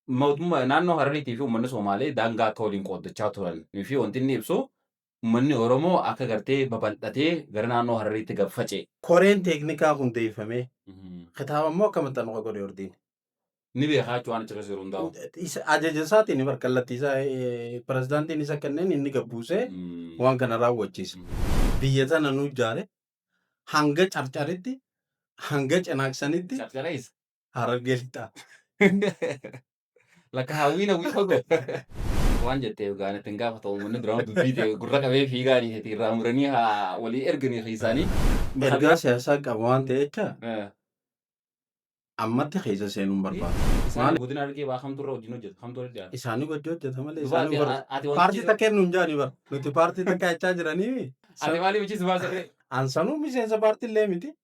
Mootummaa naannoo Harariitii fi uummanni Somaalee daangaa akka waliin qooddachaa turan fi wanti inni ibsu uummanni Oromoo akka gartee babal'atee gara naannoo Harariitti gad faca'e. Koreen teeknikaa hundeeffamee kitaaba immoo akka maxxanu godhe Ordiin. Ni beekaa jechuun waan achi keessa jiru hundaa'u. Ajaja isaatiin bar kallattii isaa pirezidaantiin isa kenneen inni gad buusee waan kana raawwachiisa. Biyya tana nu ijaare hanga Carcaritti, hanga Cinaaksanitti. Carcara eessa? Harargee Lixaa. Lakka hawwiin hawwii fagoo. Waan jetteef gaan ittiin gaafatamu uummanni duraan dubbii ta'e gurra qabee fiigaanii itti irraa muranii haa walii erganii keessaanii. Ergaa siyaasaa qaba waan ta'e jecha ammatti keessa seenuun barbaadu. Isaan Maali? Godina Harargee Bahaa kamtu irra wajjin hojjeta? Kamtu walitti dhiyaata? Isaanii wajji hojjeta malee Duba isaanii ati bara ati wantichi paartii takka hin nuun jaani bara. Nuti paartii takka jechaa jiranii. Ati maaliif achi si baasarree? An sanuu miseensa paartii illee miti.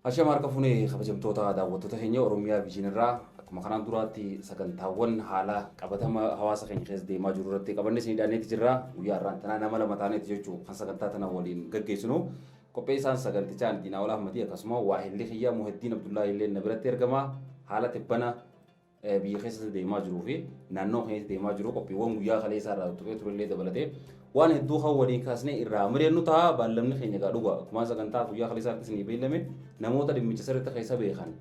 Ashama harka fuunee kabajamtoota daawwattoota keenya Oromiyaa Viijin irraa, akkuma kanaan duraatti sagantaawwan haala qabatama hawaasa keenya keessa deemaa jiru irratti qabanne isinii dhiyaanneeti jirra. Guyyaa har'aan tanaa nama lama taaneeti jechuu kan sagantaa tana waliin gaggeessinu. Qopheessaan sagantichaa ani Diinaa Olaa Ahmadii, akkasuma waahilli kiyya Muheddiin Abdullaahi illee na biratti argama. Haala tibbana biyya keessatti deemaa jiruu fi naannoo keenyatti deemaa jiru qophiiwwan guyyaa kaleessaa irraa tuttuqee turellee dabalatee waan hedduu kan waliin kaasnee irraa mari'annu ta'a. Baallamni keenya egaa dhugaa akkuma sagantaa guyyaa kaleessaa irratti isinii beellame namoota dhimmicha sirriitti keessa beekan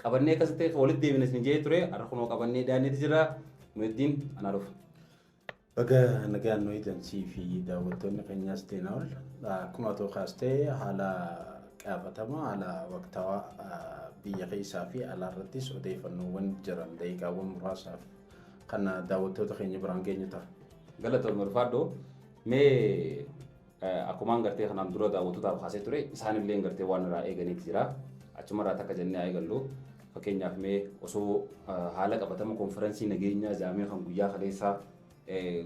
qabannee akkasitti walitti deebine isin jedhee ture, har'a kunoo qabannee dhiyaanneeti jira. Muheddiin, anaa dhufu. Baga nagaan nu eegan sii fi daawwattoonni keenyaas Deenaa ol. Akkuma atoo kaastee haala qabatama haala waqtaawaa biyya keessaa fi alaa irrattis odeeffannoowwan jiran daqiiqaawwan muraasaaf kan daawwattoota keenya biraan geenyu ta'a. Galatoomii, ulfaadhu. Mee akkumaan gartee kanaan dura daawwattootaaf kaasee ture, isaanillee gartee waan irraa eeganiiti jira. Achumarraa takka jennee haa eegallu. Fakkeenyaaf mee osoo haala qabatama konferansii nageenyaa jaamee kan guyyaa kaleessaa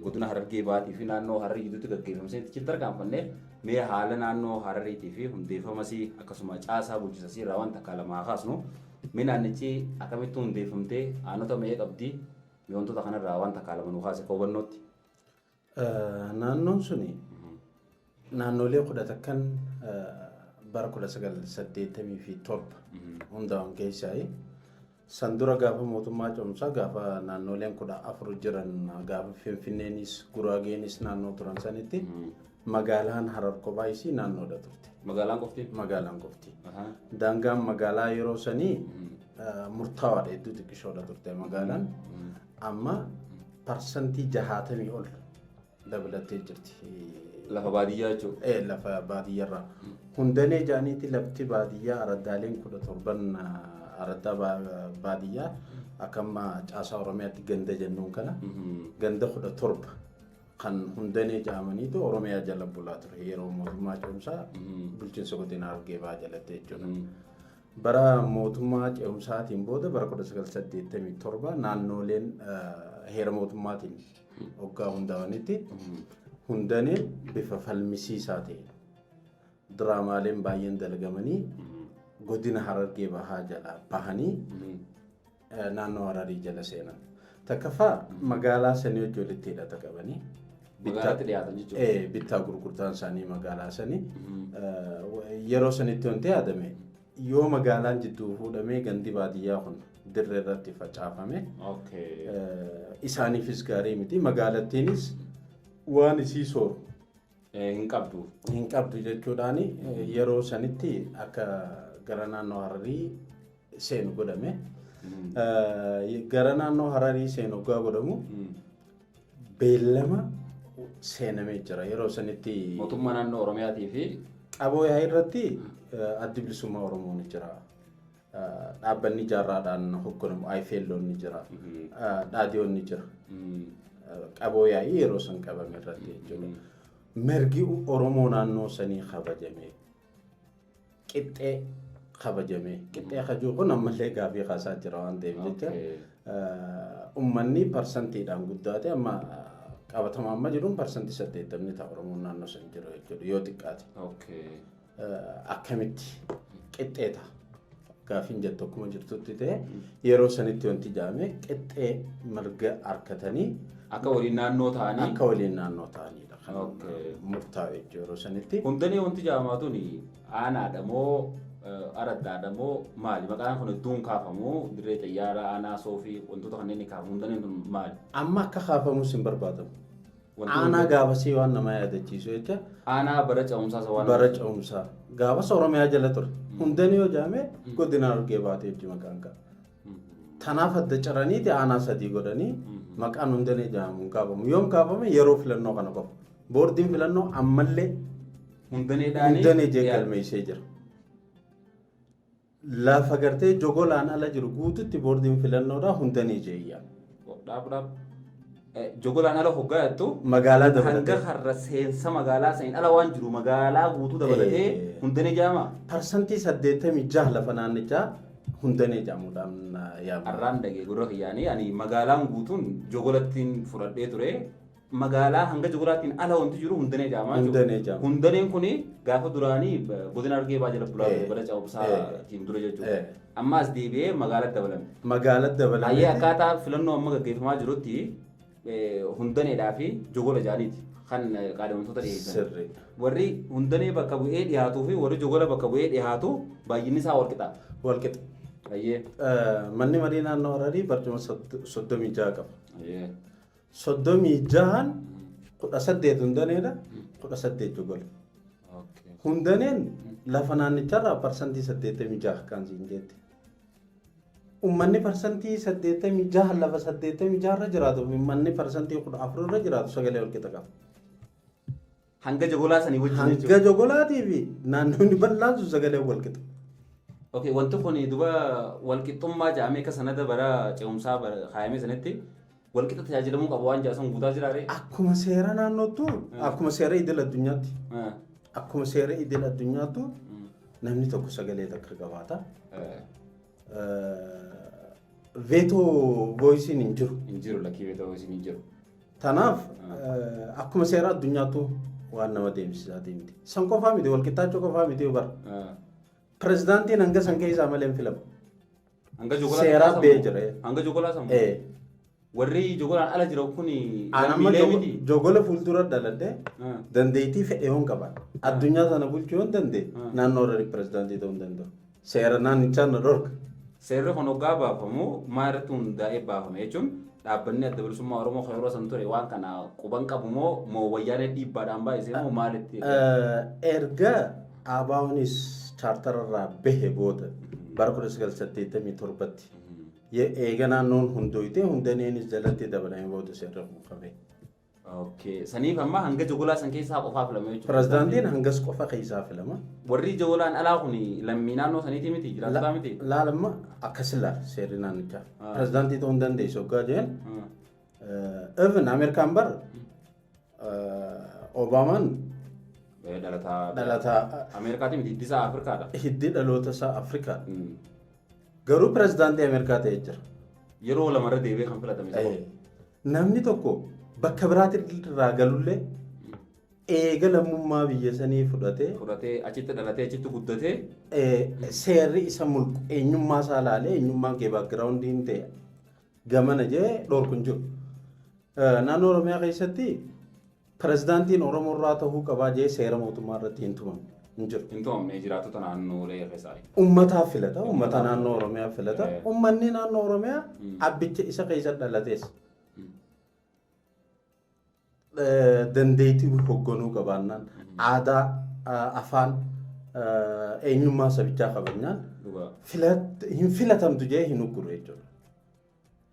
godina Harargee Bahaatii fi naannoo Hararii gidduutti gaggeeffame sanitti achitti tarkaanfanne, mee haala naannoo Harariitii fi hundeeffamasii akkasuma caasaa bulchiisasii irraa waan takkaa lama haa kaasnu. Mee naannichi akkamitti hundeeffamtee, aanota meeqa qabdi? Mee wantoota kanarraa waan takkaa lama nu kaase akka hubannootti. Naannoon suni naannolee 11n bara 1987 hundaa'an keessaa, san dura gaafa mootummaa ce'umsaa, gaafa naannoleen 14 jiran, gaafa Finfinneenis Guraageenis naannoo turan sanitti magaalaan Harar kophaa isii naannoodha turte. Magaalaan qofti? Magaalaan qofti. Daangaan magaalaa yeroo sanii murtaawaadha, hedduu xiqqishoodha turte magaalaan. Amma 60% ol dabalattee jirti. Lafa baadiyyaa jechuudha. Lafa baadiyyaarraa. Hundanee jaaniiti lafti baadiyyaa araddaaleen 17n araddaa baadiyyaa akka amma caasaa Oromiyaatti ganda jennuun kana ganda 17 kan hundanee jedhamaniitu Oromiyaa jala bulaa ture yeroo mootummaa ce'umsaa bulchiinsa godina Harargee Bahaa jalatti jechuudha. Bara mootummaa ce'umsaatiin booda bara 1987 naannooleen heera mootummaatiin hoggaa hundaa'anitti hundanee bifa falmisiisaa ta'e diraamaaleen baay'een dalagamanii godina Harargee Bahaa jalaa bahanii naannoo Hararii jala seenan. Takkaffaa magaalaa sanii wajji walitti hidhata qabanii. Magaalaatti dhiyaatan jechuudha. Bittaa gurgurtaan isaanii magaalaa sanii yeroo sanitti wanti yaadame yoo magaalaan jidduu fuudhamee gandi baadiyyaa kun dirree irratti facaafame isaaniifis gaarii miti, magaalattiinis waan isii sooru Hin qabdu. Hin qabdu jechuudhaan yeroo sanitti akka gara naannoo Hararii seenu godhame. Gara naannoo Hararii seenu hoggaa godhamu beellama seenamee jira. Yeroo sanitti Mootummaa naannoo Oromiyaatii fi qaboo yaa'ii irratti Addi Bilisummaa Oromoo ni jira. Dhaabbanni jaarraadhaan hogganamu IFLO'n ni jira. Dhaadiyoon ni jira. Qaboo yaa'ii yeroo san qabame irratti jechuudha. Mirgi Oromoo naannoo sanii kabajame. Qixxee kabajame. Qixxee kajuu kun ammallee gaafii kaasaa jira waan ta'eef jecha uummanni parsantiidhaan guddaate, amma qabatama amma jiruun 80% ta'a Oromoon naannoo san jiru jechuudha yoo xiqqaate. Akkamitti qixxee ta'a? Gaafiin jettu akkuma jirtutti ta'e, yeroo sanitti wanti jedhame qixxee mirga harkatanii akka waliin naannoo ta'anii akka waliin naannoo ta'anidha kan murtaa'e jechuudha yeroo sanitti. Hundanee wanti jedhamaa tuni aanaadha moo araddaadha moo maali? Maqaan kun hedduun kaafamu, dirree xayyaaraa, aanaa soofii, wantoota kanneen ni kaafamu. Hundaneen tun maali? Amma akka kaafamus hin barbaadamu. Aanaa gaafasii waan nama yaadachiisu jecha. Aanaa bara ce'umsaa isa waan bara ce'umsaa gaafas Oromiyaa jala ture. Hundanii yoo jedhame godina Harargee baatee hojii maqaan qaba. Tanaaf adda ciraniiti aanaa sadii godhanii maqaan Hundanee jedhamu hin kaafamu. Yoom kaafame? Yeroo filannoo kana qofa. Boordiin filannoo ammallee Hundaneedhaan Hundanee jee galmeessee jira. Lafa gartee Jogolaan ala jiru guututti boordiin filannoodhaa Hundanee jeeyyaa. Dhaab dhaab. Jogolaan ala hoggaa jettu magaalaa hanga dabalatee. Har'a seensa magaalaa saniin ala waan jiru magaalaa guutuu dabalatee Hundanee jedhama. 86% lafa naannichaa Hundanee jedhamuudhaan yaamama. Har'aan dhagee gurra kiyyaanii, ani magaalaan guutuun Jogolattiin fudhadhee ture. Magaalaa hanga Jogolaattiin ala wanti jiru Hundanee jedhama jechuudha. Hundanee jedhama. Hundaneen kuni gaafa duraanii godina Harargee Bahaa jala bulaa ture bara ce'umsaatiin dura jechuudha. Amma as deebi'ee magaalatti dabalame. Magaalatti dabalame. Hayyee, akkaataa filannoo amma gaggeeffamaa jirutti Hundaneedhaa fi Jogola jedhaniiti kan qaadhimamtoota dhiyeessan. Sirrii. Warri Hundanee bakka bu'ee dhiyaatuu fi warri Jogola bakka bu'ee dhiyaatu baay'inni isaa wal qixa. Wal qixa. Hayyee. Manni marii naannoo Hararii barcuma 36 qaba. Hayyee. 36n 18 Hundaneedha, 18 Jogola. Hundaneen lafa naannicharraa 86% kan siin jette. Uummanni 86% lafa 86 irra jiraatu, uummanni 14% irra jiraatu sagalee wal qixa qaba. Hanga Jogolaa sanii wajjin Hanga jechuudha. Jogolaatii fi naannoonni bal'aan sun sagalee wal qixa. Okay, wanti kun duba walqixxummaa jedhamee akka sanada bara ce'umsaa bara kaayamee sanitti walqixa tajaajilamuu qaba waan jedha sun guutaa jiraare. Akkuma seera naannoottu, akkuma seera idil addunyaatti, akkuma seera idil addunyaattu namni tokko sagalee takka qabaata. Veto voiceiin hin jiru. Hin jiru, lakkii, veto voiceiin hin jiru. Tanaaf akkuma seera addunyaattu waan nama deemsisaatii miti. San qofaa miti, walqixxaachuu qofaa miti bara. Pirezidaantiin hanga san keessaa malee hin filamu. Hanga Jogolaa Seeraan ba'ee jira. Hanga Jogolaa sammuu. Warri Jogolaan ala jiran kun An amma lammiilee miti. Jogola fuuldura dhaladhe, dandeettii fedhe yoon qaban, addunyaa sana bulchuu yoon danda'e, naannoo irra pirezidaantii ta'uu hin danda'u. Seera naannichaa na dhorka. Seerri kun hoggaa baafamu maal irratti hundaa'ee baafame jechuun, dhaabbanni Adda Bilisummaa Oromoo kan yeroo san ture waan kana quban qabu moo Wayyaanee dhiibbaadhaan baay'isee moo maalitti? Erga ABO'nis chaartara irraa bahe booda bara 1987tti eega naannoon hundooyte, Hundaneenis jalatti dabalame booda seerri kun qabe. Okay. Saniif amma hanga Jogolaa san keessaa qofaa filame jechuudha. Pirezidaantiin hangas qofa keessaa filama. Warri Jogolaan alaa kun lammii naannoo saniiti miti, jiraattotaa miti. Laalamma, akkas ilaala seerri naannichaa. Pirezidaantii ta'uu hin dandeessu hoggaa jeen, even Ameerikaan bar Obaamaan Dhalataa dhalataa Ameerikaati miti, hiddi isaa Afrikaadha. Hiddi dhaloota isaa Afrikaa. Garuu pirezidaantii Ameerikaa ta'ee jira. Yeroo lamarra deebi'ee kan filatame isa qofa. Namni tokko bakka biraatti irraa galullee eega lammummaa biyya sanii fudhatee fudhatee, achitti dhalatee, achitti guddatee seerri isa mulqu eenyummaa isaa ilaalee, eenyummaan kee backgroundiin ta'e gamana jee dhorku hin jiru. Naannoo Oromiyaa keessatti pirezidaantiin Oromoo irraa ta'uu qabaa jee seera mootummaa irratti hin tumamne, hin jiru. Hin tumamne jiraattota naannoolee keessaa. Ummataaf filata, ummata naannoo Oromiyaa filata. Ummanni naannoo Oromiyaa abbicha isa keessa dhalates dandeettii hoogganuu qabaannaan, aadaa, afaan, eenyummaa sabichaa kabajnaan hin filatamtu jee hin ugguru jechuudha.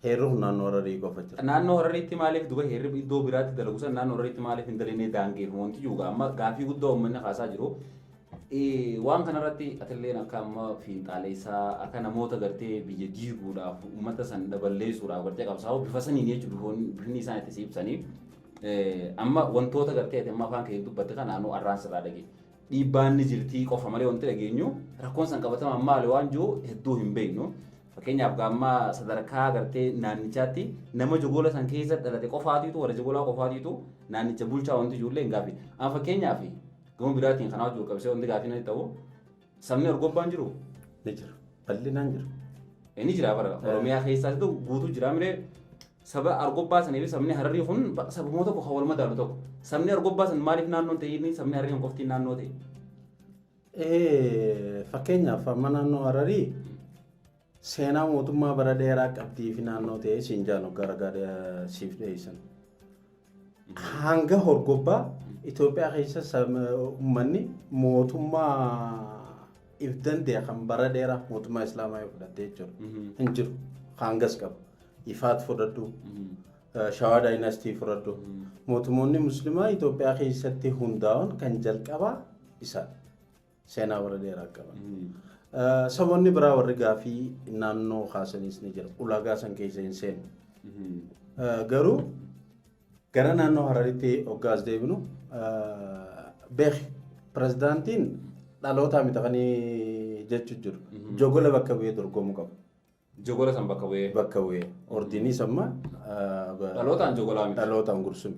Heerri kun naannoo Hararii qofa jira. Naannoo Harariitti maaliif duba heerri iddoo biraatti dalagu san naannoo Harariitti maaliif hin dalinee daangeeffamu wanti jiru amma gaafii guddaa uummanni kaasaa jiru. Waan kanarratti atilleen akka amma fiinxaaleessaa, akka namoota gartee biyya diiguudhaaf, uummata san daballeessuudhaaf gartee qabsaa'u bifa saniin jechuudha bifni isaan itti si ibsanii. Amma wantoota gartee ati amma afaan kee dubbatte kana naannoo arraan sirraa dhagee. Dhiibbaan ni jirtii qofa malee wanti dhageenyu rakkoon san qabatamaan maali waan jiru hedduu hin beeknu. Fakkeenyaaf gaamma sadarkaa gartee naannichaatti nama Jogola san keessa dhalate qofaatiitu, warra Jogolaa qofaatiitu naannicha bulchaa wanti ijoollee hin gaafii. Amma fakkeenyaaf gama biraatiin kanaa wajjin qabsee wanti gaafii natti ta'u, sabni Argobbaan jiru. Ni jira. Bal'inaan jira. Inni jira bara Oromiyaa keessaas ta'u guutuu jira miree saba Argobbaa sanii fi sabni Hararii kun sabuma tokko kan wal madaalu tokko. Sabni Argobbaa san maaliif naannoo hin ta'in, sabni Hararii kun qoftiin naannoo ta'e? Fakkeenyaaf, amma naannoo Hararii seenaa mootummaa bara dheeraa qabdii fi naannoo ta'ee siin jaanu gara siif dhiyeessan. Hanga Horgobbaa Itoophiyaa keessa uummanni mootummaa if danda'e kan bara dheeraa mootummaa Islaamaa yoo fudhatte jechuudha. Hin jiru. Hangas qaba. Ifaat fudhadhu. Shawaa dynasty fudhadhu. Mootummoonni Musliimaa Itoophiyaa keessatti hundaa'uun kan jalqabaa isaan. Seenaa bara dheeraa qaban. Saboonni biraa warri gaafii naannoo kaasanis ni jira. Ulaagaa san keessa hin seenu. Garuu gara naannoo Hararitti hoggaas deebinu, beeki, pirezidaantiin dhalootaa miti kan jechuu jiru. Jogola bakka bu'ee dorgomuu qaba. Jogola san bakka bu'ee. Bakka bu'ee. Ordiinis amma Dhalootaan jogolaa miti. Dhalootaan gursumi.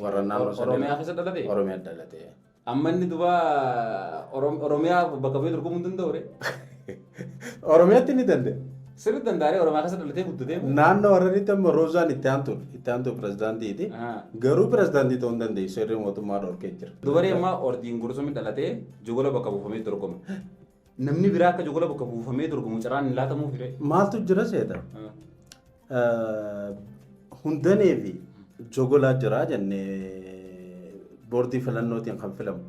Warra naannoo sana. Oromiyaa keessa dhalate? Oromiyaa dhalate. Amma inni duba Oromiyaa bakka bu'ee dorgomuu hin danda'u ree? Oromiyaatti ni danda'a. Sirri danda'ee Oromiyaa keessa dhalatee guddatee. Naannoo Hararitti amma Roozaan itti aantu pirezidaantiiti. Garuu pirezidaantii ta'uu hin dandeessu, seerri mootummaa dhorkee jira. Dubaree ammaa ordiin gursumni dhalatee jogola bakka buufamee dorgoma. Namni biraa akka jogola bakka buufamee dorgomu carraan hin laatamuuf ree? Maaltu jira seeta? Hundanee fi jogolaa jira jennee boordii filannootiin kan filamu.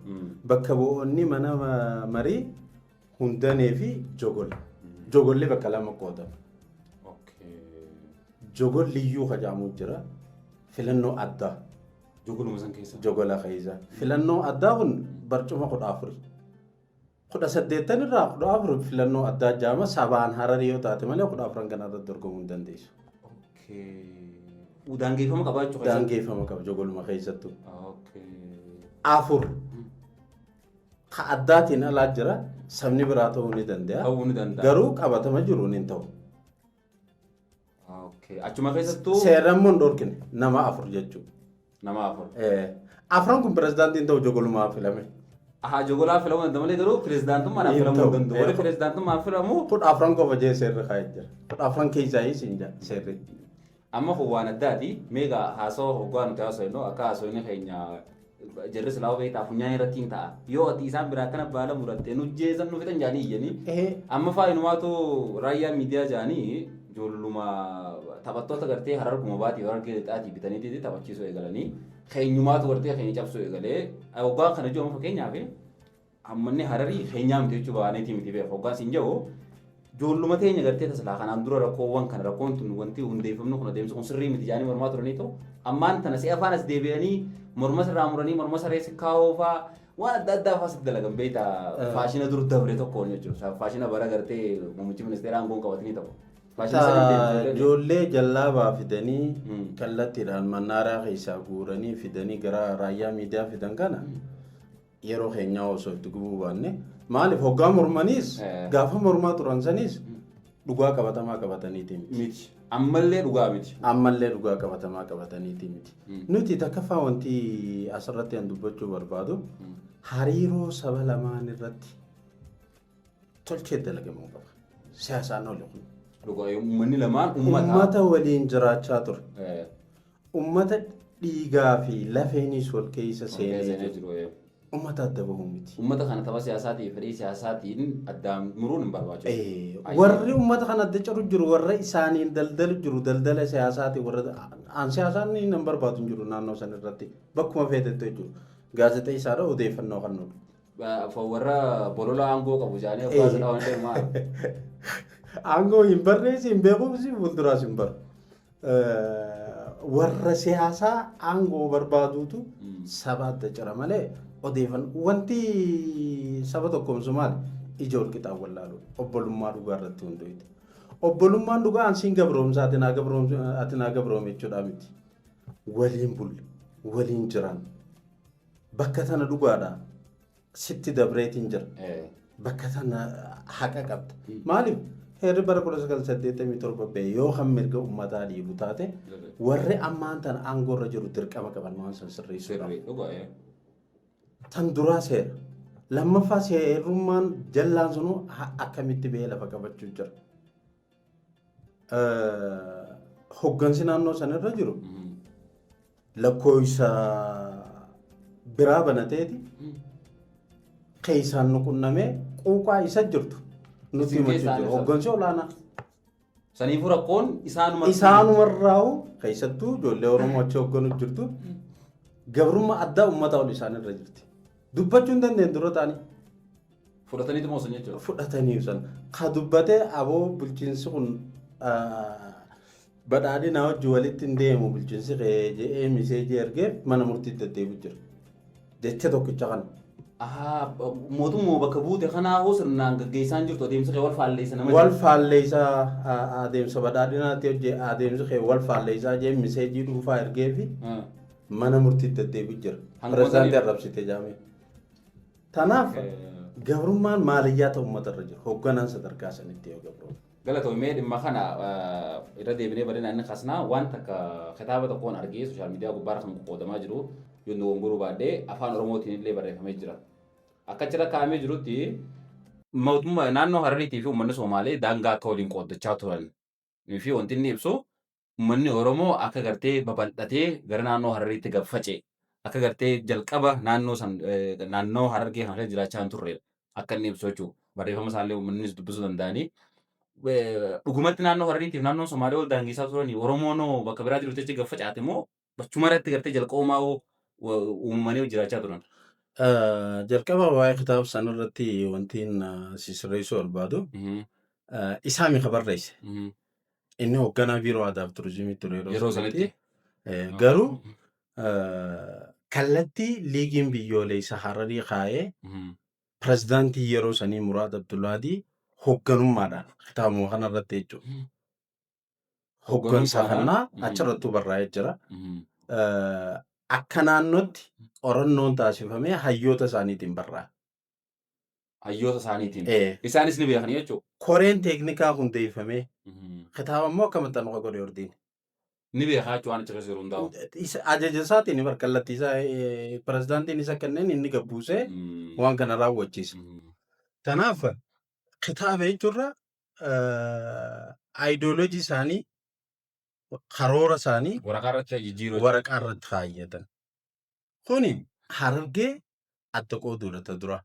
Bakka bu'oonni mana marii hundanee fi jogola. Jogolli bakka lama qoodama. Jogolliyyuu kajaamuu jira. Filannoo addaa. Jogoluma san keessa. Jogola keessa. Filannoo addaa kun barcuma 14. 18 irraa 14 filannoo addaa jaama, sabaan Hararii yoo taate malee 14 kana irratti dorgomuu hin dandeessu. Daangeffama qaba jechuudha. Daangeffama qaba jogoluma keessattuu. Afur. Ka addaatiin alaa jira, sabni biraa ta'uu ni danda'a. Ta'uu ni danda'a. Garuu qabatama jiruun hin ta'u. Achuma keessattuu. Seeraan immoo hin dhorkine, nama afur jechuudha. Nama afur. Afran kun pirezidaantiin ta'u jogolumaa filame. Haa, jogolaa filamuu danda'a malee garuu pirezidaantummaadhaan filamuu hin danda'u. Warri pirezidaantummaan filamu. 14 qofa jee seerri kaa'ee jira. 14 keessaa hin jira seerri. Amma kun waan addaati. Meeqa haasawaa hoggaa nuti haasofnu, akka haasofni keenya jarri silaa beektaa funyaan irratti hin ta'a. Yoo ati isaan biraa akkana baala murattee nu jeesan, nu fixan jaanii iyyanii. Amma faa inumaatu raayyaa miidiyaa jaanii ijoolluma taphattoota gartee Hararguma baatii Harargee lixaatii bitaniiti taphachiisuu eegalanii, keenyumaatu gartee keenya cabsuu eegalee. Hoggaa kana jiru, fakkeenyaaf, ammanni Hararii keenyaa miti jechuu baaneetii miti beeku. Hoggaa siin jedhu, ijoolluma teenya gartee taslaa kanaan dura rakkoowwan kana, rakkoon tun wanti hundeeffamni kun, adeemsi kun sirrii miti jaanii mormaa turaniitu, ammaan tana si'a afaan as deebi'anii morma sirraa muranii morma saree si kaa'uu faa, waan adda addaa faa sitti dalagan beektaa, faashina dur dabre tokkoon jechuudha. Faashina bara gartee muummichi ministeeraa aangoon qabatanii ta'u. Faashina sana deemtu. Ijoollee jallaabaa fidanii kallattiidhaan mannaaraa keessaa guuranii fidanii gara raayyaa miidiyaa fidan kana yeroo keenyaa osoo itti gubuu baanne, maaliif hoggaa mormaniis gaafa mormaa turan saniis dhugaa qabatamaa qabataniiti miti. Miti. Ammallee dhugaa miti. Ammallee dhugaa qabatamaa qabataniiti miti. Nuti takkaffaa wanti asirratti an dubbachuu barbaadu, hariiroo saba lamaan irratti tolchee dalagamuu qaba. Siyaasaan oli kun. Dhugaa, uummanni lamaan uummata. Uummata waliin jiraachaa ture. Uummata dhiigaa fi lafeenis wal keessa seenee seenee jiru. Jiru. Uummata adda bahuu miti. Uummata kana tapha siyaasaatii fi fedhii siyaasaatiin addaan muruun hin barbaachisu. Warri uummata kana adda ciru jiru warra isaaniin daldalu jiru, daldala siyaasaati. Warra aan siyaasaan hin barbaadu hin jiru naannoo san irratti, bakkuma feetetti jiru. Gaazexeessaadha, odeeffannoo kan nuudha. Warra bolola aangoo qabu jaanii abbaa sana waan ta'eef maal? Aangoo hin barreessi, hin beekumsi fuulduraas hin baru. Warra siyaasaa aangoo barbaaduutu saba adda cira malee, odeeffannoo wanti saba tokkoomsu maali? Ija wal qixaan wallaalu, obbolummaa dhugaa irratti hundoofte. Obbolummaan dhugaa ansiin gabroomsa, ati naa gabroome jechuudha miti. Waliin bulle, waliin jiran, bakka tana dhugaadha sitti dabreetiin jira. Bakka tana haqa qabda. Maaliif heerri bara 1987 ba'e yoo kan mirga uummataa dhiibu taate, warri ammaan tana aangoo irra jiru dirqama qaban waan san sirreessuudhaaf. Sirrii, dhugaa. Tan duraa seera. Lammaffaa seerummaan jallaan sunuu akkamitti ba'ee lafa qabachuu jira. Hoggansi naannoo sanarra jiru lakkoofsa biraa banateeti keessaan nu qunnamee quuqaa isa jirtu nutti Isin himachuu keessaan jiru. isa. Hoggansi olaanaa. Saniifuu rakkoon isaanuma. Isaanumarraa'u keessattuu ijoollee Oromoo achi hogganu jirtu gabrummaa addaa uummata ol isaanirra jirti. Dubbachuu hin dandeenye dura ta'anii. Fudhataniitu moosan jechuudha. Fudhatanii san. Ka dubbatee aboo bulchiinsi kun badhaadhina wajji walitti hin deemu bulchiinsi kee jedhee miseejii ergeef mana murtiitti deddeebi'u jira. Jecha tokkicha kana. Ahaa, mootummaa bakka buute kanaa hoo sirnaan gaggeessaan jirtu adeemsa kee wal faalleessa nama Wal faalleessaa adeemsa badhaadhinaatti hojii adeemsi kee wal faalleessaa jee miseejii dhuunfaa ergee fi mana murtiitti deddeebi'u jira. Hanguma Pirezidaantii sanii- arrabsite jaamee. Tanaaf gabrummaan maaliyyaa ta'u uummata irra jiru. Hoogganaan sadarkaa sanitti yoo gabroome. Galatoomee dhimma kana irra deebinee bal'inaan inni kaasnaa waan takka kitaaba tokkoon argee social media gubbaarra kan qoqqoodamaa jiru yoon dogongoruu baadhee afaan Oromootiin illee barreeffamee jira. Akka achirra kaa'amee jirutti mootummaa naannoo Harariitii fi uummanni Somaalee daangaa akka waliin qooddachaa turan fi wanti inni ibsu uummanni Oromoo akka gartee babal'atee gara naannoo Harariitti gad faca'e akka gartee jalqaba naannoo san naannoo Harargee kana keessa jiraachaa hin turredha. Akka inni ibsu jechuudha. Barreeffama isaallee uummannis dubbisuu danda'anii. Dhugumatti naannoo Harariitiif naannoon Somaalee wal daangessaa turanii Oromoon hoo bakka biraa jiru jecha gad facaate moo bachuma irratti gartee jalqabumaa hoo uumamanii jiraachaa turan? Jalqaba waa'ee kitaaba sanarratti wanti si sirreessuu barbaadu isaa mi barreesse. Inni hoogganaa biiroo aadaa fi turizimii ture Yeroo sanitti. Garuu kallattii liigiin biyyoolessa Hararii kaa'ee pirezidaantii yeroo sanii Muraad Abdullaadii hoogganummaadhaan kitaabuma kanarratti jechuudha. Hooggansa kanaa achirrattuu barraa'ee jira. Akka naannootti qorannoon taasifamee hayyoota isaaniitiin barraa'e. Hayyoota isaaniitiin. Isaanis ni beekanii jechuudha. Koreen teeknikaa hundeeffamee kitaaba immoo akka maxxanu godhe hordiin. Ni beekaa jechuudha waan achi keessa jiru hundaa'u. Ajaja isaatiin bar kallattii isaa pirezidaantiin isa kenneen inni gabbuusee waan kana raawwachiisa. Kanaaf kitaaba jechuurra aayidooloojii isaanii karoora isaanii Waraqaa irratti jijjiiruu. Waraqaa irratti kaayyatan. Kuni Harargee adda qooduudha ta dura.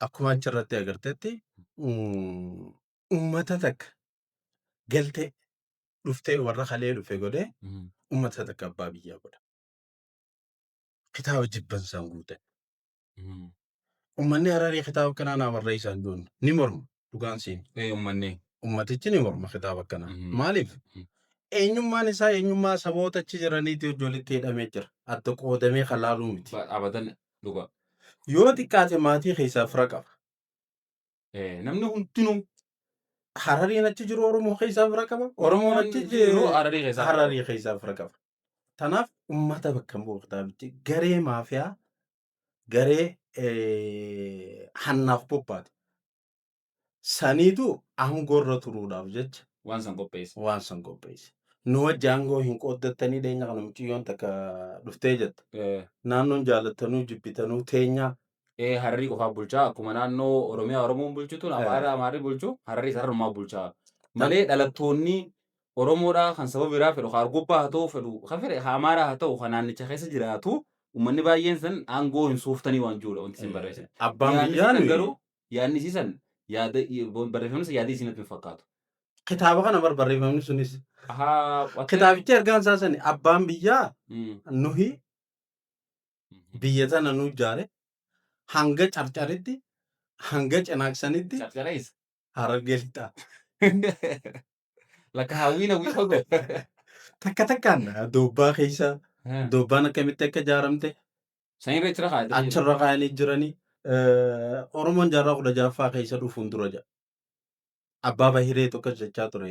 Akkuma achirratti agartetti uummata takka galtee dhuftee warra kalee dhufe godhee uummata takka abbaa biyyaa godha. Kitaaba jibbansaan guute. Uummanni Hararii kitaaba kanaa naa barreessan jiru ni morma dhugaan siin. Uummanni. Uummatichi ni morma kitaaba akkanaa. Maaliif? Eenyummaan isaa eenyummaa saboota achi jiraniitii wajjin walitti hidhamee jira. Adda qoodamee kan laaluu miti. Abadan dhuga. Yoo xiqqaate maatii keessaa fira qaba. Namni hundinuu. Harariin achi jiru Oromoo keessaa fira qaba. Oromoon achi jiru Hararii keessaa. Hararii keessaa fira qaba. Tanaaf uummata bakka hin bu'u kitaabichi garee maafiyaa garee hannaaf bobbaate. Saniitu aangoorra turuudhaaf jecha waan san qopheesse. Waan san qopheesse. Nu wajji aangoo hin qooddattanii dhiyeenya kana mucayyoon takka dhuftee jette. Naannoon jaalattanuu jibbitanuu teenyaa. Hararii qofaaf bulchaa akkuma naannoo Oromiyaa Oromoon bulchitu Amaara Amaarri bulchu Hararii Hararumaa bulchaa. Malee dhalattoonni Oromoodhaa kan saba biraa fedhu kan Argobbaa haa ta'u fedhu kan fedhe kan Amaaraa haa ta'u kan naannicha keessa jiraatu uummanni baay'een san aangoo hin suuftanii waan jiruudha wanti isin barreessan. Abbaan Yaadni biyyaa isiisan nuyi garuu yaadni isiisan yaada barreeffamni sun yaada isin natti hin fakkaatu. Kitaaba kana bar barreeffamni sunis. Ahaa, wate- Kitaabichi ergaan isaa sani abbaan biyyaa nuhi biyya tana nu ijaare hanga carcaritti hanga cinaaksanitti Carcarees. Harargee lixaa. Lakka hawwiin hawwii fagoo. Takka takkaan doobbaa keessa doobbaan akkamitti akka ijaaramte Sanirra achirra kaa'atanii jiru. Achirra kaa'anii jiranii. Oromoon jaarraa 16ffaa keessa dhufuun dura jedha. Abbaa Bahiree tokko jechaa ture.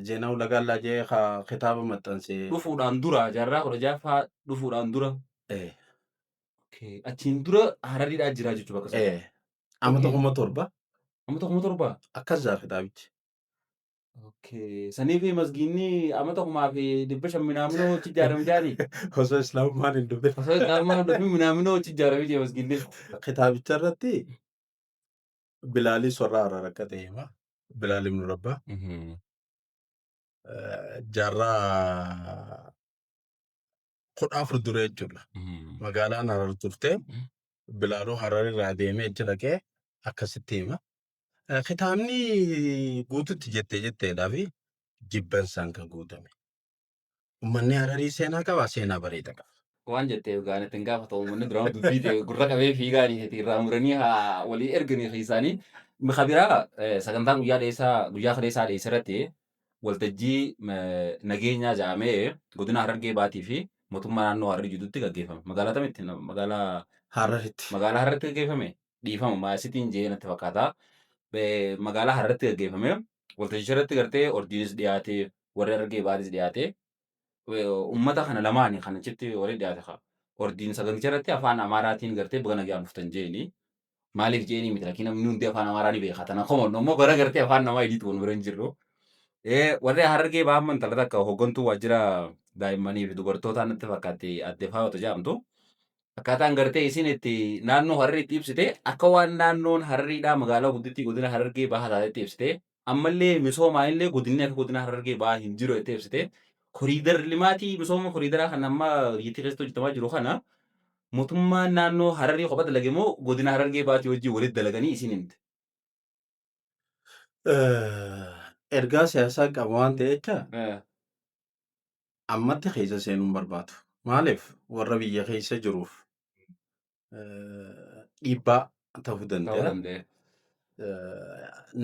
Zeenaa Ulagaallaa jee kitaaba maxxanse. Dhufuudhaan dura jaarraa 16ffaa dhufuudhaan dura. Achiin dura Harariidhaa jiraa jechuudha bakka sana. Amata 7,000. Amata 7,000? Akkas jaa kitaabichi. Okay. Saniif masgiinni amata 1500 minaaminoo achi ijaarame jaanii. Osoo Islaamummaan hin dhufin. Osoo Islaamummaan hin dhufin minaaminoo achi ijaarame jee masgiinni. Kitaabicha irratti Bilaalis warra Harar akka ta'e hima. Bilaal ibn Rabbaa. Jaarraa 14 dura jechuudha. Magaalaan Harar turte. Bilaaluu Harar irraa deemee achi dhaqee akkasitti hima. Kitaabni guututti jettee jetteedhaa fi jibbansaan kan guutame. Uummanni Hararii seenaa qaba, seenaa bareeda qaba. Waan jetteef gaan ittiin gaafatamu uummanni duraan dubbii ta'e gurra qabee fiigaanii itti irraa muranii haa walii erganii isaanii. Kabiraa sagantaan guyyaa dheessaa guyyaa kaleessaa dheessa irratti waltajjii nageenyaa jedhamee godina Harargee Baatii fi mootummaa naannoo Hararii jidduutti gaggeeffame. Magaalaa kamitti? Magaalaa Hararitti. Magaalaa Hararitti gaggeeffame. Dhiifama maasitiin jee natti fakkaata. Magaalaa Hararitti gaggeeffame. Waltajjicha irratti gartee ordiinis dhiyaate, warri Harargee Baatis dhiyaate. Uummata kana lamaani kan achitti walii dhiyaate kaa. Ordiin saganticha irratti afaan Amaaraatiin gartee baga nagaan dhuftan jeeni. Maaliif jeeni miti lakin namni hundi afaan Amaaraa ni beeka. Tana komonno immoo bara gartee afaan namaa idiitu wal bira hin jirru. Warri Harargee Ba'aa intala takka hooggantuu waajjira daa'immanii fi dubartootaa natti fakkaatti adde Faayota jedhamtu. Akkaataan gartee isin itti naannoo Harariitti ibsite akka waan naannoon Harariidhaa magaalaa guddittii godina Harargee Bahaa taatetti ibsite. Ammallee misoomaan illee godinni akka godina Harargee Bahaa hin jiru jettee ibsite. Koriidar limaatii misooma koriidaraa kan amma biyyattii keessatti hojjetamaa jiru kana mootummaan naannoo Hararii kopha dalage moo godina Harargee Bahaatii wajjin walitti dalaganii isin himte? Ergaa siyaasaa qaba waan ta'e jecha ammatti keessa seenuu hin barbaadu. Maaliif warra biyya keessa jiruuf dhiibbaa ta'uu Ta'uu danda'a. danda'e.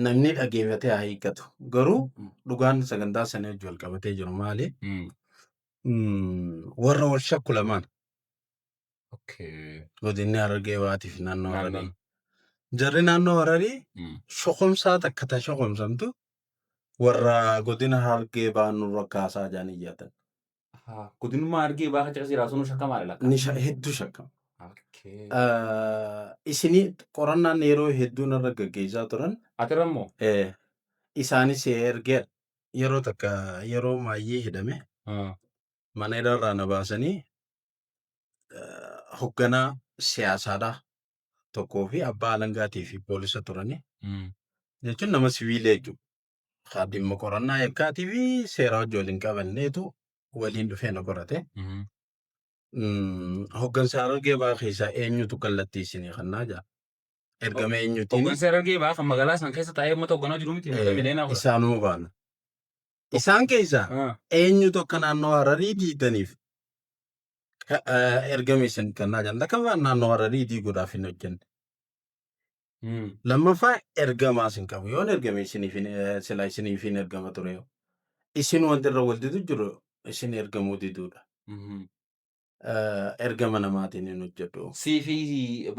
Namni dhageeffatee haa hiikkatu. Garuu dhugaan sagantaa sanii wajjin wal qabatee jiru maali? Warra wal shakku lamaan Okay. godinni Harargee Bahaatiif naannoo Hararii. Naannoon. Jarri naannoo Hararii shokomsaa takka ta shokomsamtu warra godina Harargee Bahaa nurra kaasaa jedhanii iyyatan. Godinummaa Harargee Bahaa kan caqasee sun shakkamaadha lakka. Ni hedduu shakkama. Okay. Isinii qorannaan yeroo hedduu narra gaggeessaa turan Atirra immoo? Isaanis ergeera. Yeroo takka yeroo maayyee hidhame mana hidhaarraa na baasanii hoogganaa siyaasaadhaa tokkoo fi abbaa alangaatii fi poolisa turanii jechuun nama siviilii jechuudha. Haa dhimma qorannaa yakkaatii fi seeraa wajjin waliin qabanneetu waliin dhufee na qorate. Hooggansa Harargee Bahaa keessaa eenyutu kallattii isinii kannaa jaa. Ergama eenyutiin Hooggansa Harargee Bahaa kan magaalaa san keessa taa'ee uummata hoogganaa jiru miti. Uummata miliyoonaa kudha. Isaanuma baana. Isaan keessaa eenyutu akka naannoo Hararii diidaniif ergama isin kennaa jiran. Lakkaffaan naannoo Hararii diiguudhaaf hin hojjenne. Lammaffaa ergamaas hin qabu. Yoon ergame isiniif silaa isiniif hin ergama ture. Isin wanti irra wal didu jiru isin ergamuu diduudha. Ergama namaatiin hin hojjedhu.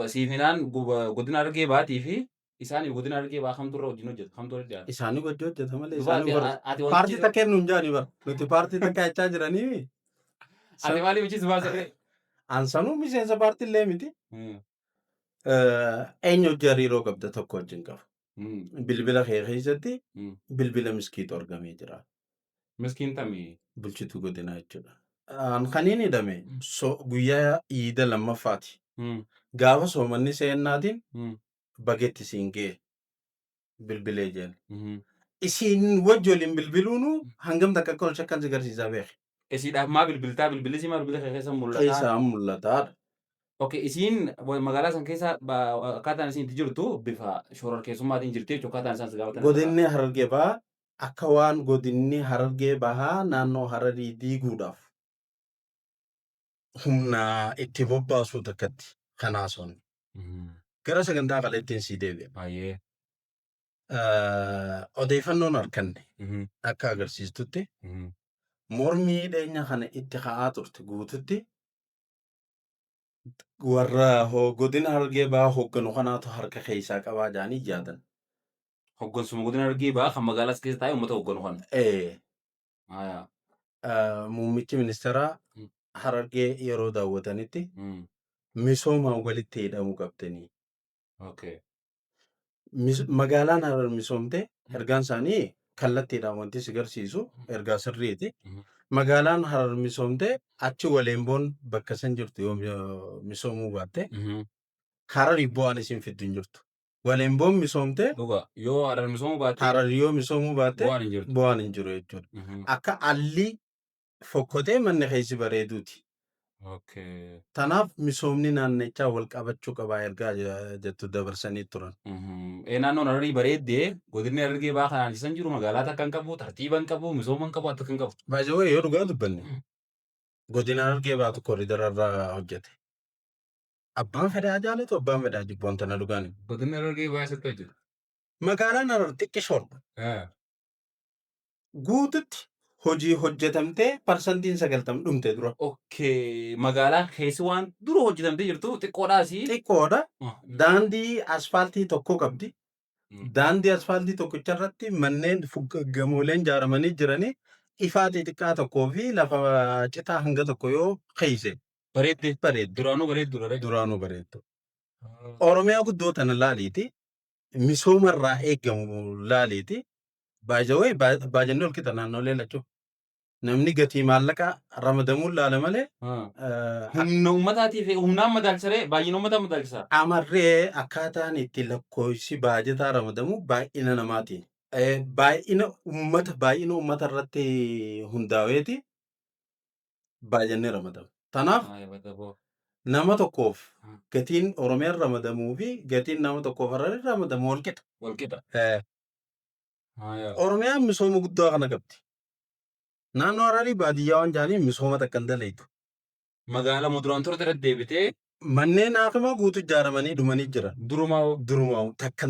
Siifinaan godina Harargee Bahaatii fi isaaniif godina Harargee Bahaa kamtu irra wajjin hojjeta? Kamtu walitti dhiyaata? Isaanii wajjin hojjeta malee Duba isaanii bara ati paartii wantichi takka hin jaani bara. Nuti paartii takka jechaa jiranii. Ati maaliif achi si baasarree? Ansanuu miseensa paartii illee miti. Eenyu hojii hariiroo qabda tokko wajjin qabu. Bilbila kee keessatti bilbila miskiitu argamee jira. Miskiin tamii. Bulchituu godinaa jechuudha. Kan inni hidhame guyyaa iida lammaffaati. Gaafa soomanni seennaatiin bagetti siin ga'e bilbilee jeen. Isiin wajji waliin bilbiluunu hangam takka akka ol shakkan si garsiisaa beeki. Isiidhaaf maa bilbiltaa? Bilbilli isii maa bilbila kee keessa mul'ataa? Keessaa mul'ataadha. Okay, isiin magaalaa san keessa akkaataan isiin itti jirtu bifa shororkeessummaatiin jirti jechuudha akkaataan isaan si gaafatan. Godinni Harargee Bahaa akka waan godinni Harargee Bahaa naannoo Hararii diiguudhaaf humna itti bobbaasuu takkatti kan haasofne. Gara sagantaa kaleettiin sii deebi'a. Baay'ee. Odeeffannoon arganne akka agarsiistutti mormii dhiyeenya kana itti ka'aa turte guututti warra godina Harargee Bahaa hoogganu kanaatu harka keessaa qabaa jedhanii yaadan. Hoggansuma godina Harargee Bahaa kan magaalaa keessa taa'ee uummata hoogganu kana. Haya. Muummichi ministeeraa Harargee yeroo daawwatanitti misoomaan walitti hidhamuu qabdanii. Okay. Magaalaan Harar misoomte ergaan isaanii Kallattiidhaan wanti si garsiisu ergaa sirriiti. Magaalaan Harar misoomtee achi Waleenboon bakka san jirtu yoo misoomuu baatte Hararii bu'aan isin fiddu hin jirtu. Waleenboon misoomtee Dhugaa yoo Harar misoomuu baatte Harar yoo misoomuu baatte bu'aan hin jirtu. Bu'aan hin jiru jechuudha. Akka alli fokkotee manni keessi bareeduuti. Tanaaf misoomni naannichaa wal qabachuu qabaa ergaa jettu dabarsanii turan. Naannoon Hararii bareeddee godinni Harargee Bahaa kanaan isan jiru magaalaa takka hin qabu, tartiiba hin qabu, misooma hin qabu, akka hin qabu. Baay'ee yoo dhugaa dubbanne godina Harargee Bahaatu koridara irraa hojjete. Abbaan fedhaa jaalatu, abbaan fedhaa jibbu, wanta na dhugaan. Godinni Harargee Bahaa eessatti hojjete? Magaalaan Harar xiqqishoodha. Guututti hojii hojjetamtee 90% dhumte dura. Okay. Magaalaan keessi waan dura hojjetamtee jirtu xiqqoodhaasi. Xiqqoodha. Daandii asfaaltii tokko qabdi. Daandii asfaaltii tokkicha irratti manneen gamooleen ijaaramanii jiranii ifaa xixiqqaa tokkoo fi lafa citaa hanga tokko yoo keeyse Bareedde. Bareeddu. Duraanuu bareeddu dha. Duraanuu bareeddu. Oromiyaa guddoo tana laaliiti. Misooma irraa eegamu laaliiti. Baay'ee baajanni ol qixa naannolee lachuu. Namni gatii maallaqaa ramadamuun laala malee Humna uummataatii fi humnaan madaalchisaree baay'ina uummataa madaalchisa. Amarree akkaataan itti lakkoofsi baajataa ramadamu baay'ina namaatiin. Baay'ina uummata irratti hundaa'eeti baajanni ramadama. Tanaaf nama tokkoof gatiin Oromiyaan ramadamuu fi gatiin nama tokkoof Hararii ramadamu wal qixa. Wal qixa. Oromiyaan misooma guddaa kana qabdi. Naannoo Hararii baadiyyaa waan jedhaniif misooma takka hin dalaytu. Magaalaa muduraan turte irratti deebitee Manneen haakimaa guutuu ijaaramanii dhumanii jiran. Durumaa hoo? Durumaa takka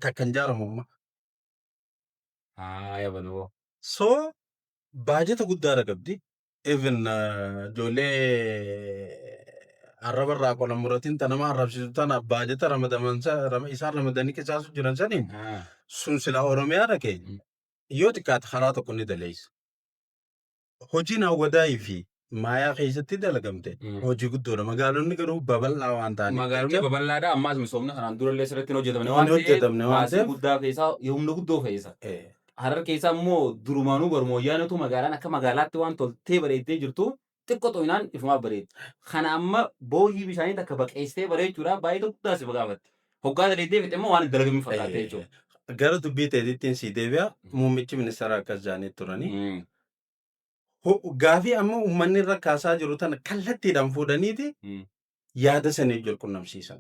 takka hin ijaaramu amma. Haaya badoo. So baajata guddaadha qabdi. Even ijoollee arraba irraa qola muratiin ta nama arrabsiisu tana baajata ramadaman isaan ramadanii qisaasu jiran saniin sun sila Oromiyaa dhaqe yoo xiqqaate karaa tokko ni daleessa. Hojiin Awwadaayii fi Maayaa keessatti dalagamte hojii guddoodha. Magaalonni garuu babal'aa waan ta'aniif Magaalonni jecha babal'aadha, ammaas misoomni kanaan durallee sirriitti hin hojjetamne Hin waan ta'eef hojjetamne waan baasii ta'eef guddaa keessaa humna guddoo fe'isa. Harar keessaa immoo durumaanuu baruma wayyaanatu magaalaan akka magaalaatti waan toltee bareeddee jirtu xiqqoo xoo'inaan ifumaaf bareeddi. Kana amma boohii bishaanii takka baqeessitee bareechuudhaaf baay'ee guddaa si gaafatti. Hoggaa daleeddee fixe immoo waan hin dalagamin fakkaate jechuudha. Gara dubbii teetittiin si deebi'a. Muummichi ministeeraa akkas jedhanii turanii. Gaafii amma uummanni irra kaasaa jiru tana kallattiidhaan fuudhaniiti yaada sanii wal qunnamsiisan.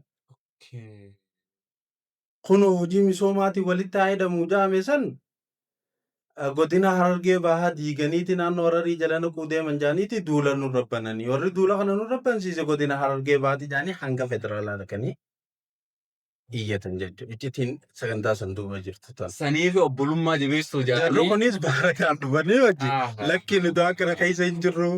Kun hojii misoomaatiin walitti haa hidhamu jedhame san godina Harargee Bahaa diiganiiti naannoo Hararii jala naquu deeman jedhaniiti duula nurra bananii. Warri duula kana nurra bansiise godina Harargee Bahaati jedhanii hanga federaalaa dhaqanii iyyatan jechuudha. Iccitiin sagantaa san duuba jirtu tana. Sanii fi obbolummaa jabeessuu Jarri jedhanii. kunis baara kaan dhufanii hojii. Lakki, nuti akkana keessa hin jirru.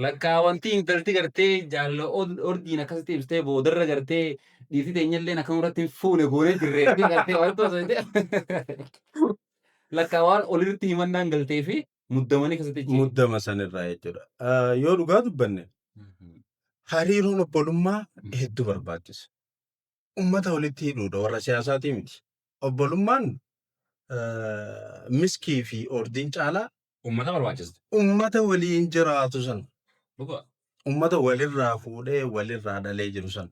Lakkaa wanti intalti gartee jaalala ordiin akkasitti ibsitee boodarra gartee dhiirti teenyallee akka nurratti hin fuune goonee jirre gartee wanti osoo hin ta'e. Lakkaa waan olirratti himannaan galtee fi muddamanii akkasitti jechuudha. Muddama sanirraa jechuudha. Yoo dhugaa dubbanne hariiroon obbolummaa hedduu barbaachisa. Uummata walitti hidhuudha, warra siyaasaatii miti. Obbolummaan miskii fi ordiin caalaa Uummata barbaachisa. Uummata waliin jiraatu sana. Dhugaa. Uummata walirraa fuudhee walirraa dhalee jiru sana.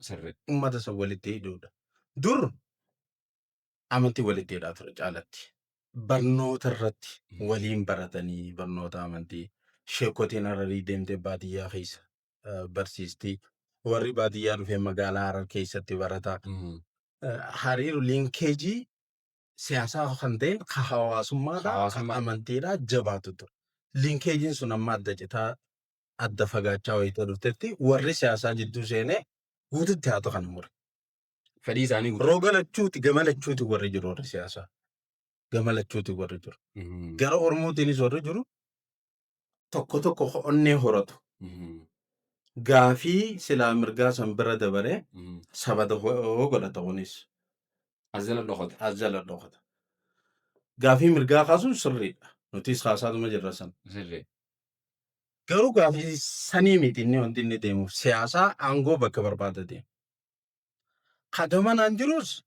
Uummata san walitti hidhuudha. Dur amantii walitti hidhaa ture caalatti. Barnoota irratti waliin baratanii, barnoota amantii sheekotiin Hararii deemtee baadiyyaa keessa barsiisti. Warri baadiyyaa dhufee magaalaa Harar keessatti barata. Hariiroo linkage siyaasaa kan ta'in ka hawaasummaadhaa, ka Hawaasummaa. amantiidhaa jabaatu ture. Linkageiin sun amma adda citaa, adda fagaachaa wayita dhuftetti warri siyaasaa jidduu seenee guututti haatu kana mure. Fedhii isaanii guutuu. Roga lachuuti, gama lachuuti warri jiru, warri siyaasaa. Gama lachuuti warri jiru. Gara Oromootiinis warri jiru tokko tokko onnee horatu. Gaafii silaa mirgaa san bira dabaree saba godhata kunis. As jala dhokata. As jala dhokata. Gaafii mirgaa kaasuun sirriidha. Nutis kaasaatuma jirra san. Garuu gaafii sanii miti inni wanti inni deemuuf siyaasaa aangoo bakka barbaada deema. Ka gamanaan jirus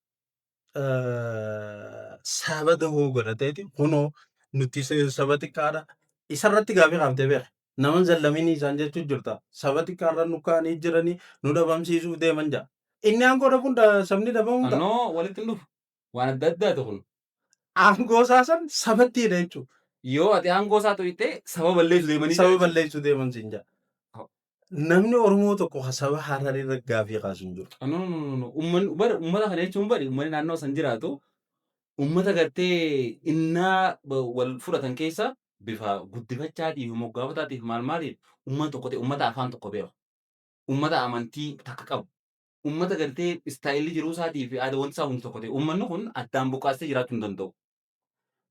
Saba dahoo godhateeti kunoo nuti saba xiqqaadha. Isarratti gaafii kaaftee beeka. Nama zallaminii isaan jechuu jirta. Saba xiqqaarra nu kaa'anii jiranii nu dhabamsiisuuf deeman ja'a. Inni aangoo dhabuun sabni dhabamuu ta'a. Annoo walitti hin dhufu. Waan adda addaati kun. Aangoo isaa san sabattiidha jechuudha. Yoo ati aangoo isaa tuqxee saba balleessu deemanii Saba balleessuu deeman siin ja'a. Namni Oromoo tokko ka saba Hararii irra gaafii kaasu hin jiru. No, no, no, no. Uummanni bari uummata kana jechuun bari uummanni naannoo san jiraatu uummata gartee innaa wal fudhatan keessa bifa guddifachaatiif moggaafataatiif maal maaliif uummata tokko ta'e, uummata afaan tokko beeku, uummata amantii takka qabu, uummata gartee istaayilli jiruu isaatii fi aadaa wanti isaa hundi tokko ta'e, uummanni kun addaan buqqaasee jiraachuu hin danda'u.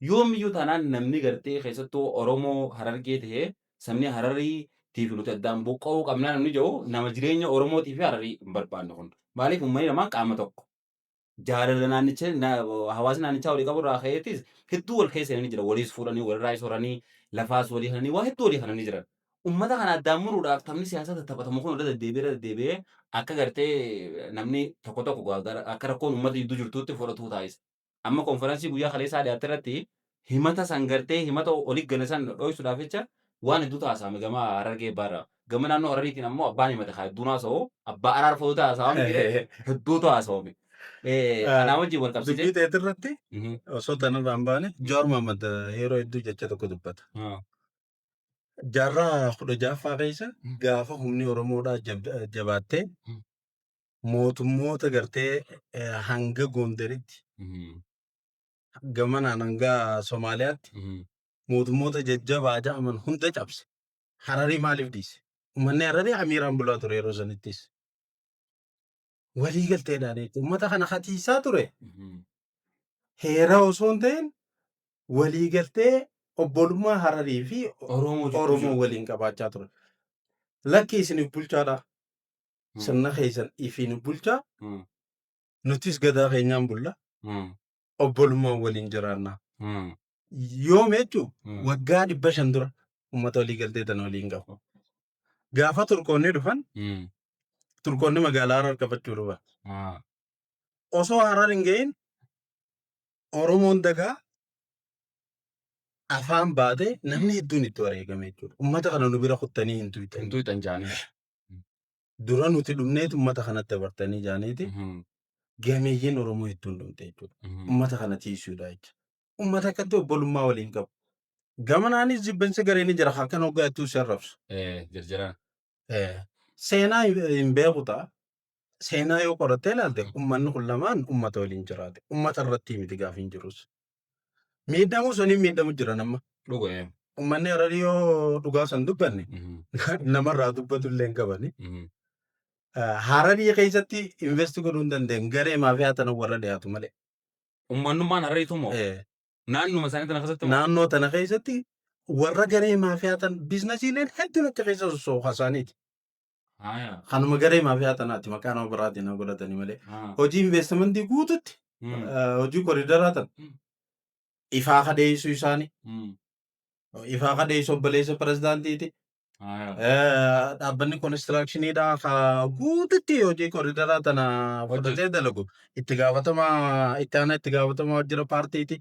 Yoomiyyuu taanaan namni gartee keessattuu Oromoo Harargee ta'ee sabni Hararii tiif nuti addaan buqqa'uu qabnaa namni jedhu nama jireenya Oromootii fi Hararii hin barbaanne kun. Maaliif? Uummanni lamaan qaama tokko. Jaalala naannicha hawaasni naannichaa walii qabu irraa ka'eetis hedduu wal keessa seenanii jira. Waliis fuudhanii, walirraayis horanii, lafaas walii kananii, waa hedduu walii kananii jiran. Uummata kana addaan muruudhaaf taphni siyaasaa tattaphatamu kun irra deddeebi'ee irra deddeebi'ee akka gartee namni tokko tokko akka rakkoon uummata gidduu jirtuutti fudhatuu taasisa. Amma konferansii guyyaa kaleessaa dhiyaate irratti himata san gartee himata olii gale san dho'isuudhaaf jecha waan hedduu taasifame gama Harargee Baarraa. Gama naannoo Harariitiin ammoo abbaan himate haa hedduun haasa'u, abbaa araarfatu haasa'ame, hedduutu haasa'ame. Kanaa wajjin wal qabsiisee. Dubbii ta'e irratti osoo tanarraa hin baane, Jawaar Mohaammed yeroo hedduu jecha tokko dubbata. Jaarraa 16ffaa keessa gaafa humni Oromoodhaa jabaattee mootummoota gartee hanga Gondaritti, gamanaan hanga Somaaliyaatti mootummoota jajjabaa jedhaman hunda cabse. Hararii maaliif dhiise? Uummanni Hararii amiiraan bulaa ture yeroo sanittis. Walii galteedhaan jechuudha. Uummata kana hatiisaa ture. Heera osoo hin ta'in walii galtee obbolummaa Hararii fi Oromoo jidduu Oromoo jiru. Waliin qabaachaa ture. Lakki, isiniif bulchaadha. Sirna keessan ifiin bulchaa. Nutis gadaa keenyaan bulla. Obbolummaan waliin jiraanna. Yoom jechuun waggaa 500 dura uummata walii galtee tana waliin qabu. Gaafa Turkoonni dhufan, Turkoonni magaalaa Harar qabachuu dhufan. Osoo Harar hin gahin Oromoon dagaa afaan baatee namni hedduun itti wareegame jechuudha. Uummata kana nu bira kuttanii hin tuqxan. Hin tuqxan jaanii. Dura nuti dhumneetu uummata kanatti dabartanii jaaniiti gameeyyiin Oromoo hedduun dhumte jechuudha. Uummata kana tiisuudha jechuudha. Uummata akkatti obbolummaa waliin qabu. Gamanaanis jibbansi garee ni jira, akkan hoggaa hedduu si arrabsu. Jarjaraan. Seenaa hin beeku ta'a. Seenaa yoo qorattee ilaalte uummanni kun lamaan uummata waliin jiraate. Uummata irratti miti gaafa hin jirus. Miidhamuu saniin miidhamu jiran amma. Dhuga. Uummanni Hararii yoo dhugaa san dubbanne namarraa dubbatu illee hin qabani. Hararii keessatti invest godhuu hin dandeenye, garee maafiyaa tana warra dhiyaatu malee. Uummanummaan Harariitu moo? Naannuma isaanii tana keessatti moo? Naannoo tana keessatti warra garee maafiyaa tan biizinasiileen hedduun achi keessa sossoofa isaaniiti. Kanuma garee maafiyaa tanaati, maqaa nama biraatiin haa godhatanii malee. Hojii investimentii guututti hojii koriidaraa tan ifaa kadeessuu isaanii, ifaa kadeessu obboleessa pirezidaantiiti. Dhaabbanni konistiraakshinidha ka guututti hojii koriidaraa tana fudhatee dalagu itti gaafatamaa itti aanaa itti gaafatamaa waajjira paartiiti.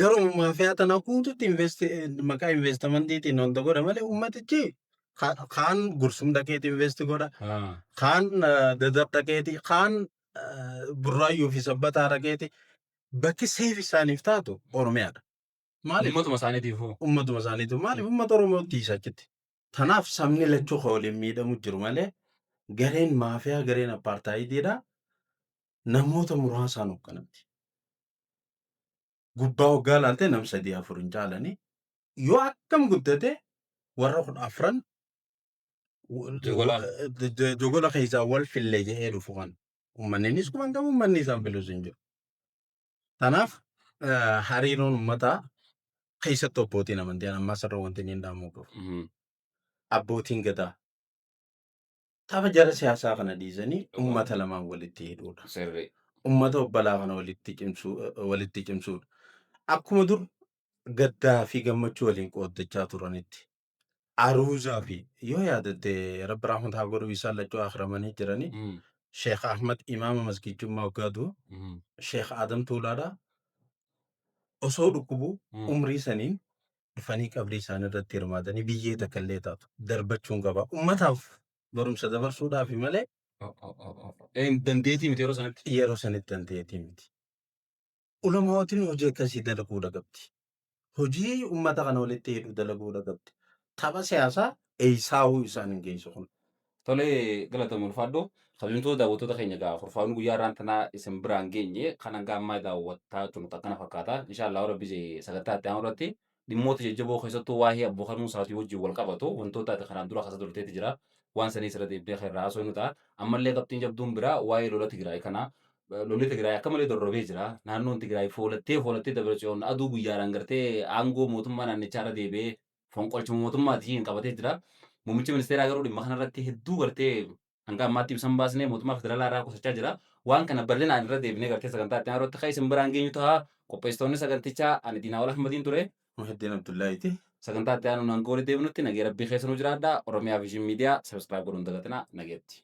Garuu maafiyaa tana guututti maqaa investimentiitiin wanta godha malee uummatichi kaan Gursum dhaqeeti invest godha, kaan Dadar dhaqeeti, kaan Burraayyuu fi Sabbataa dhaqeeti. Bakki seef isaaniif taatu Oromiyaadha. Maaliif? Uummatuma isaaniitiif hoo? Uummatuma isaaniitu, maaliif uummata Oromoo tiisa achitti. Tanaaf sabni lachuu kan waliin miidhamu jiru malee gareen maafiyaa, gareen apartheidiidha, namoota muraasaan hoogganamti. Gubbaa hoggaa ilaalte nam sadii afur hin caalanii, yoo akkam guddate warra 14 Jogolaan. Jogola keessaa wal fillee jedhee dhufu kan uummanninis quban qabu, uummanni isaan filus hin jiru. Tanaaf hariiroon uummataa keessattuu abbootiin amantii ammaa sirra wanti inni hin dhaamuu qabu. Abbootiin gadaa tapha jara siyaasaa kana dhiisanii uummata lamaan walitti hidhuudha. Uummata obbolaa kana walitti cimsuu, walitti cimsuudha. Akkuma dur gaddaa fi gammachuu waliin qooddachaa turanitti. Aruuzaa fi yoo yaadatte, Rabbi rahmata haa godhu, isaan lachuu akhiramanii jiranii. Sheekh Ahmad imaama masgiijummaa waggaa du'u, Sheekh Adam Tuulaadha. Osoo dhukkubuu umrii saniin dhufanii qabrii isaanii irratti hirmaatanii biyyee takka illee taatu darbachuun qaba. Ummataaf barumsa dabarsuudhaafi malee Dandeetii miti yeroo sanatti. Yeroo sanitti dandeetii miti. Ulamootiin hojii akkasii dalaguudha qabdi. Hojii ummata kana walitti hidhu dalaguudha qabdi. Tapha siyaasaa eessaahuu isaan hin geessu kun. Tole, galatoomii, ulfaadhu. Kabajamtoota daawwattoota keenya, egaa kurfaa'uun guyyaa har'aan tanaa isin biraan geenye kan hanga ammaa daawwattaa turte akkana fakkaata. Inshaallah Rabbi sagantaa itti aanu irratti dhimmoota jajjaboo, keessattuu waa'ee abboo kanuu isaatii wajjin wal qabatu, wantoota ati kanaan dura keessa turteetti jira. Waan sanii sirra deebitee kan irraa haasofnu ta'a. Ammallee qabxiin jabduun biraa waa'ee lola Tigraay kana. Lolli Tigraay akka malee dorrobee jira. Naannoon Tigraay foolattee foolattee Dabratsiyoon aduu guyyaadhaan gartee aangoo mootummaa naannichaa irra deebi'ee fonqolchuma mootummaatiin qabatee jira. Muummichi ministeeraa garuu dhimma kanarratti hedduu gartee hanga ammaatti ibsa hin baasnee, mootummaa federaalaa irraa qusachaa jira. Waan kana bal'inaan irra deebinee gartee sagantaa itti aanu irratti kan isin biraan geenyu ta'a. Qopheessitoonni sagantichaa ani Diinaawal Ahmadiin ture. Muhiddin Abdullaahiiti. Sagantaa itti aanu hanga walitti deebinutti nagee Rabbii keessa nu jiraadha. Oromiyaa Vision Media subscribe godhuun dagatinaa, nageetti.